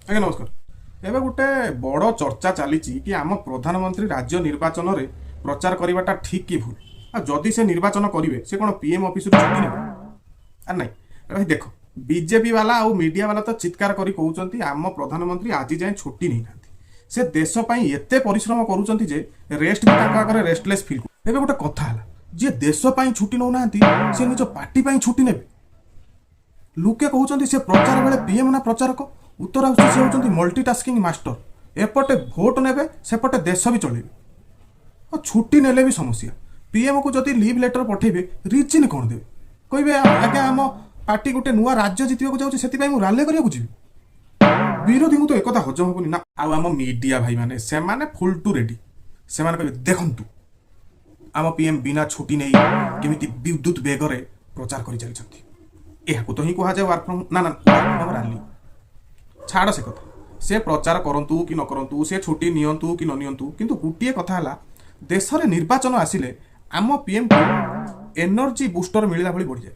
ଆଜ୍ଞା ନମସ୍କାର। ଏବେ ଗୋଟେ ବଡ଼ ଚର୍ଚ୍ଚା ଚାଲିଛି କି ଆମ ପ୍ରଧାନମନ୍ତ୍ରୀ ରାଜ୍ୟ ନିର୍ବାଚନରେ ପ୍ରଚାର କରିବାଟା ଠିକ୍ କି ଭୁଲ? ଆଉ ଯଦି ସେ ନିର୍ବାଚନ କରିବେ, ସେ କ'ଣ ପିଏମ୍ ଅଫିସରୁ ଛୁଟି ନେବେ? ଆରେ ନାଇଁ ଭାଇ, ଦେଖ, ବିଜେପି ବାଲା ଆଉ ମିଡିଆ ବାଲା ତ ଚିତ୍କାର କରି କହୁଛନ୍ତି, ଆମ ପ୍ରଧାନମନ୍ତ୍ରୀ ଆଜି ଯାଏଁ ଛୁଟି ନେଇନାହାନ୍ତି। ସେ ଦେଶ ପାଇଁ ଏତେ ପରିଶ୍ରମ କରୁଛନ୍ତି ଯେ ରେଷ୍ଟ ବି ତାଙ୍କ ଆଗରେ ରେଷ୍ଟଲେସ୍ ଫିଲ୍। ଏବେ ଗୋଟେ କଥା ହେଲା, ଯିଏ ଦେଶ ପାଇଁ ଛୁଟି ନେଉନାହାନ୍ତି, ସେ ନିଜ ପାର୍ଟି ପାଇଁ ଛୁଟି ନେବେ? ଲୋକେ କହୁଛନ୍ତି, ସେ ପ୍ରଚାର ବେଳେ ପିଏମ୍ ନା ପ୍ରଚାରକ? ଉତ୍ତର ଆସୁଛି, ସେ ହେଉଛନ୍ତି ମଲ୍ଟିଟାସ୍କିଂ ମାଷ୍ଟର। ଏପଟେ ଭୋଟ ନେବେ, ସେପଟେ ଦେଶ ବି ଚଳେଇବେ। ଆଉ ଛୁଟି ନେଲେ ବି ସମସ୍ୟା। ପିଏମ୍କୁ ଯଦି ଲିଭ୍ ଲେଟର ପଠେଇବେ, ରିଜିନ୍ କ'ଣ ଦେବେ? କହିବେ, ଆଜ୍ଞା, ଆମ ପାର୍ଟି ଗୋଟେ ନୂଆ ରାଜ୍ୟ ଜିତିବାକୁ ଯାଉଛି, ସେଥିପାଇଁ ମୁଁ ରାଲି କରିବାକୁ ଯିବି। ବିରୋଧୀଙ୍କୁ ତ ଏକଥା ହଜମ ହବନି ନା। ଆଉ ଆମ ମିଡିଆ ଭାଇମାନେ, ସେମାନେ ଫୁଲ୍ ଟୁ ରେଡି। ସେମାନେ କହିବେ, ଦେଖନ୍ତୁ, ଆମ ପିଏମ୍ ବିନା ଛୁଟି ନେଇ କେମିତି ବିଦ୍ୟୁତ ବେଗରେ ପ୍ରଚାର କରି ଚାଲିଛନ୍ତି। ଏହାକୁ ତ ହିଁ କୁହାଯାଏ ୱାର୍କ ଫ୍ରମ୍, ନା ନା, ୱାର୍କ ଫ୍ରମ୍ ରାଲି। ଛାଡ଼ ସେ କଥା। ସେ ପ୍ରଚାର କରନ୍ତୁ କି ନ କରନ୍ତୁ, ସେ ଛୁଟି ନିଅନ୍ତୁ କି ନ ନିଅନ୍ତୁ, କିନ୍ତୁ ଗୋଟିଏ କଥା ହେଲା, ଦେଶରେ ନିର୍ବାଚନ ଆସିଲେ ଆମ ପିଏମ୍କୁ ଏନର୍ଜି ବୁଷ୍ଟର ମିଳିଲା ଭଳି ବଢ଼ିଯାଏ।